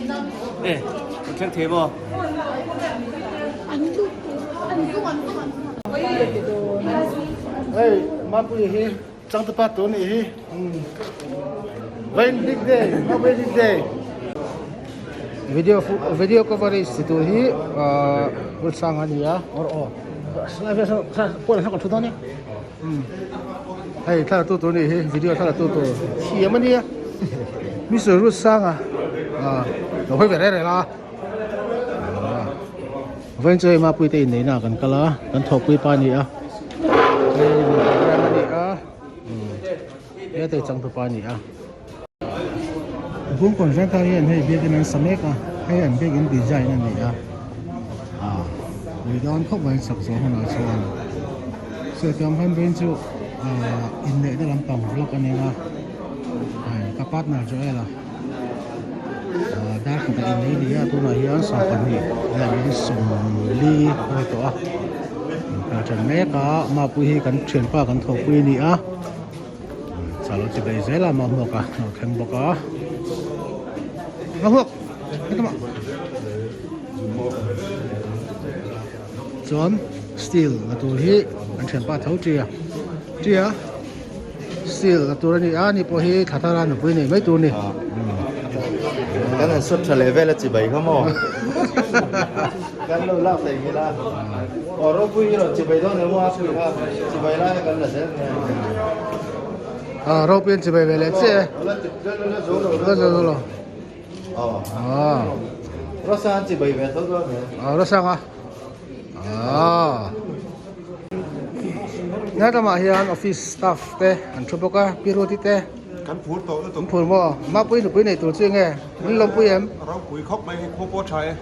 E kan thleng thei maw? Hei Mapuia hi changtupa tur nih hi Vain big day Mapuia big day video video coverage ti tur hi Rutsanga a ni a or aw kan thu dawn e Hei thla tu tur nih hi video thla tu tur thiam a nia Mister Rutsanga ah lo hawi ve reng reng a vawiin chu hei Mapuii te inneihna ah kan kal a kan thawhpui pa a ni a hei program a ni a heta hi changtupa a ni a. Bungkawn vengthar hian hei biakin an sa mek a hei an biakin design a ni a ah ui dawn khawp mai sak zawh hunah chuan sawi ang khan vawiin chu ah inneihna lampang vlog a ni ang a hei ka partner Joel a ah dar khatah innei a ni a tunah hian 20 leh minute 40 a ni tawh a inkal ṭan mek a mapui hi kan ṭhianpa kan thawhpui a ni a. Chalo chi bei zel a mahmuak a lo thleng bawk a mahmuak hetlama chuan steel la tur hi an thianpa tho tia tia steel la tur a ni a ni pawh hi thla thar a nupui nei mai tur a ni kan han sawt tha leh vel a chi bai kha maw kan lo lak thei ngil a aw ropui hi rawn chi bai dawn emaw a pui kha chi bai lai kan la zel nge a ropui an chi bai ve leh che la zo lo la zo lo aw a rosa an chi bai ve tho dawn e a rosa nga a Hetlama hian office staff te an thu bawk a pi Ruti te Kan phur tawh lutuk. Kan phur maw? Mapui nupui nei tur chu enge? Min lawmpui em? Ropui khawp mai hi khua pawh tha e.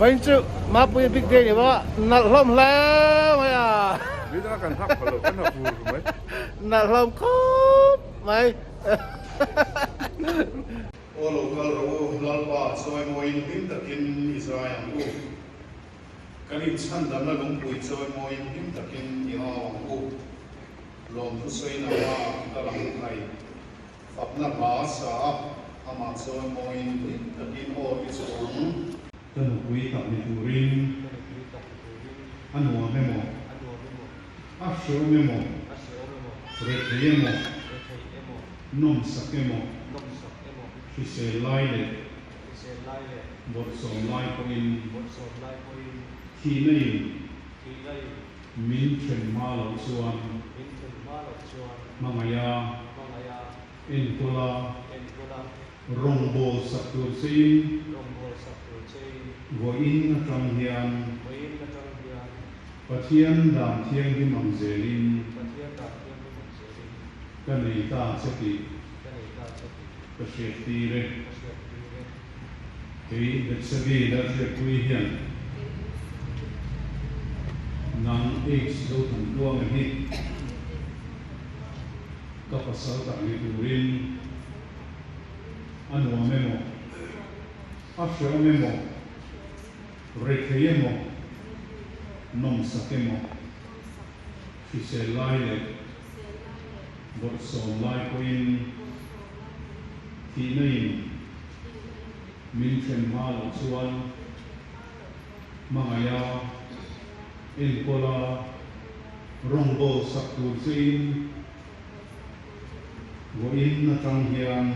Vawiin chu Mapuia big day ni maw nalh hlawm hle mai a. Nidanga kan hak pha lo kan ha fur mai. Nalh hlawm khawp mai. Aw lo kal rawh u, Lalpa chawimawiin hlim takin i zai ang u. Kan inchhandamna lungpui chawimawiin hlim takin i au ang u. Lawmthu sawiin ama kal ang thai. Fakna hla sa a, amah chawimawiin hlim takin aw i chu ang. Ka nupui tak ni turin a nuam emaw, a hreawm emaw, rethei emaw, nawmsak emaw, hrisel lai leh bawrhsawm lai pawhin thihna in min then hma loh chuan hmangaiha enkawl a Rawngbâwl sak tûr chein vawiin aṭang hian Pathian dan thianghlim ang zêlin ka nei ta che tih ka hriattîr e. Kei Bethsabe Lalhriatpuii hian nang H Zothantuanga hi ka pasal tak ni tûrin A nuam emaw, a hreawm emaw, rethei emaw, Nawmsak emaw, hrisel lai leh bawrhsawm lai pawhin thihna in min then hma loh chuan hmangaiha enkawla rawngbâwl sak tur chein Vawiin atang hian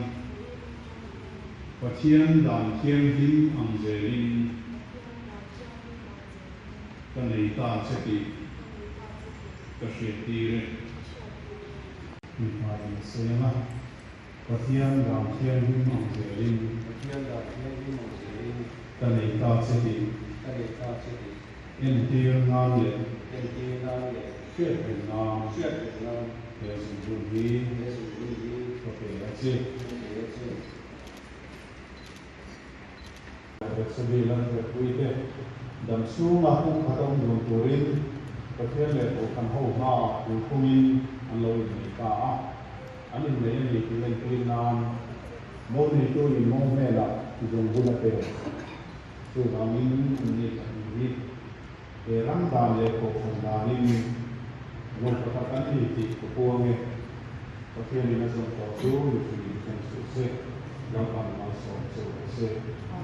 Pathian dan thianghlim ang zelin ka nei ta che tih ka hriattir e. Mipa in a sawi ang a, Pathian dan thianghlim ang zelin ka nei ta che tih entir nan leh hriat reng nan he zungbun hi ka pe a che. Bethsabe Lalhriatpui te dam chhunga kawng khat awm dun turin Pathian leh Kohhran ho hmaah kulkhungin an lo innei ta a. An innei a ni tih entir nan mo neitu in mo hmelah zungbun a pe. Chuvangin an ni pahnih hi he ram dan leh Kohhran danin ro pakhat an ni tih ka puang e. Pathianin a zawm tawh chu mihringin then suh se, Lalpan malsawm che u rawh se.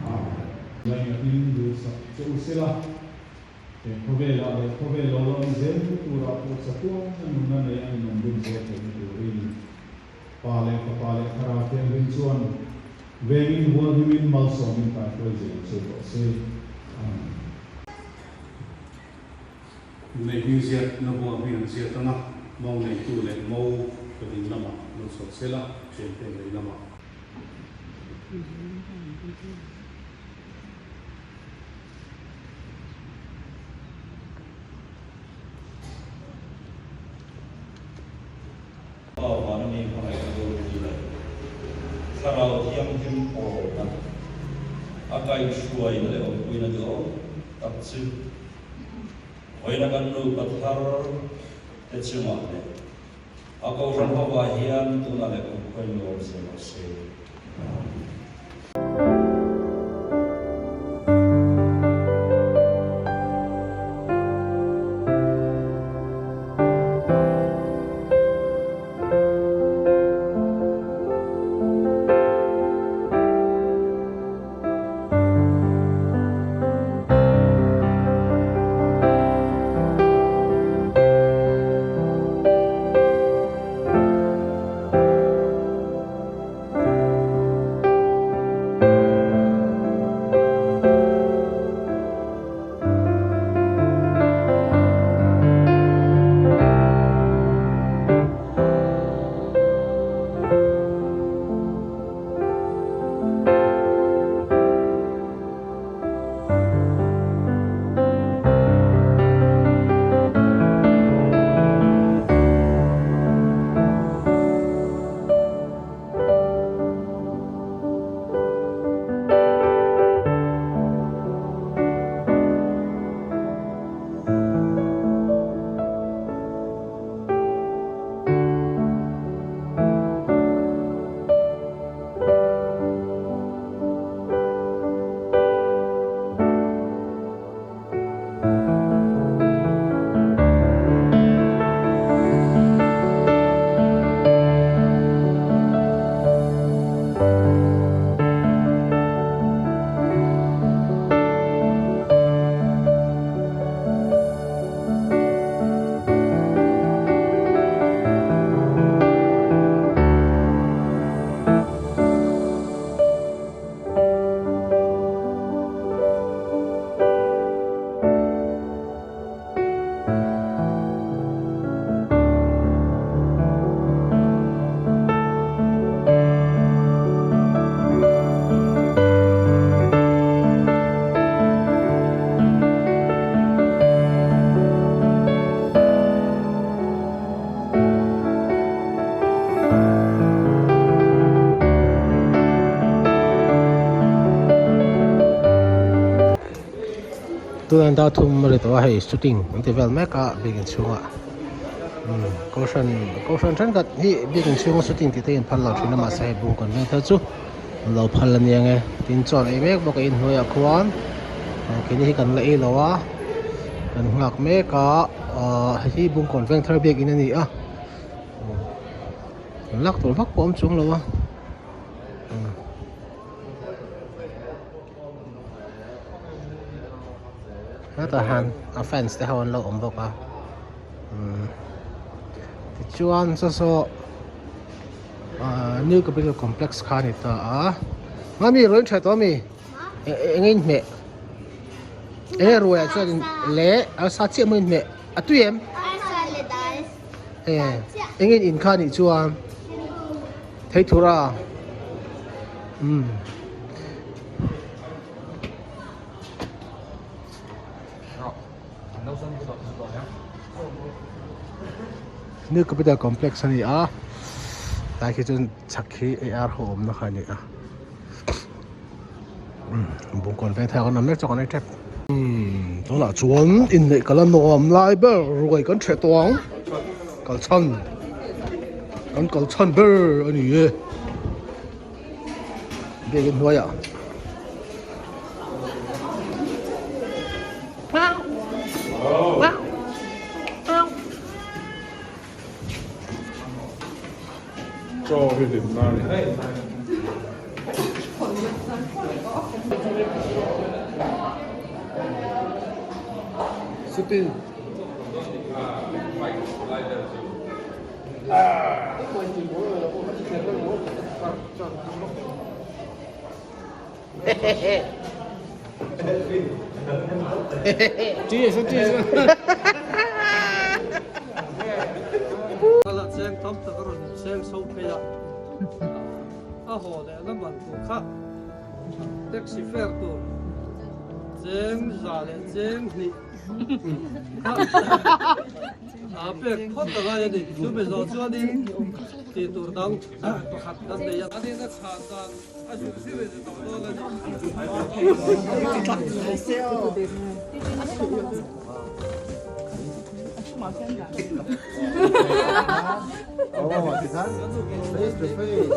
Amen. Lainatin duhsak che u sela, heng khawvelah leh khawvel lo la awm zel turah pawh chatuan a nunna nei a inawm dun zel theihna turin Pa leh Fapa leh Thlarau Thianghlim chuan vengin hualhimin malsawmin kaihruai zel che u rawh se. Amen. Nei hming ziak na buang hming an ziak ang a, mo neitu leh mo ka ding lamah lo chhuak sel a, thiante lei lamah. Pa vana mi hmangaihna ropui leh Thlarau Thianghlim pawlna a kaihhruaina leh awmpuina duhawm tak chu Vawiina kan nupa thar te chungah leh a Kohhran hovah hian tunah leh kumkhuain lawm zel rawh se. Amen. Tunah dar thum a ri tawh a hei shooting an ti vel mek a biakin chhungah umm kohhran kohhran thenkhat hi biakin chhunga shooting tih te hi an phal lo thin a mahse hei bung kan veng thar chu an lo phal a nia nge tin chaw an ei mek bawk a inhnuaiah khuan keini hi kan la ei lo a. Kan nghak mek a ahh hei hi Bungkawn Vengthar biakin a ni a an lak tur vak pawh a awm chuang lo a hetah hian a fans te ho an lo awm bawk a umm tichuan saw saw ahh new capital complex kha a ni ta a mami rawn tha tawh ami eng eng hmeh. Enge ruai ah chuan leh arsa chiah maw in hmeh a tui em? Arsa leh dal. E enge in kha nih chuan thei thura um. New Capital Complex a ni a tlai khi chuan chhak khi AR ho awmna kha a ni a. Bungkawn veng thar kan awm mek chu kan ei tep. Tunah chuan inneih ka la nuam lai ber ruai kan ṭheh tawh ang kal chhan kan kal chhan ber a ni e biakin hnuaiah. Chaw hi hlim na a ni. City. Kala cheng tam tak a rawn cheng chho phei a, a haw leh na man tur kha taxi fare tur cheng za leh cheng hnih kha a pek phawt a ngai a ni. Chumi zawh chuanin tih tur dang pakhat kan nei a, ani na chhan dan A zir zir in a dawn a ni. Oh, tikhan face to face.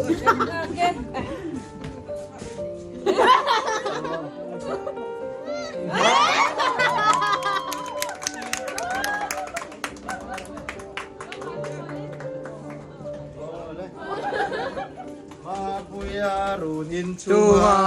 Mapuia run in chunga.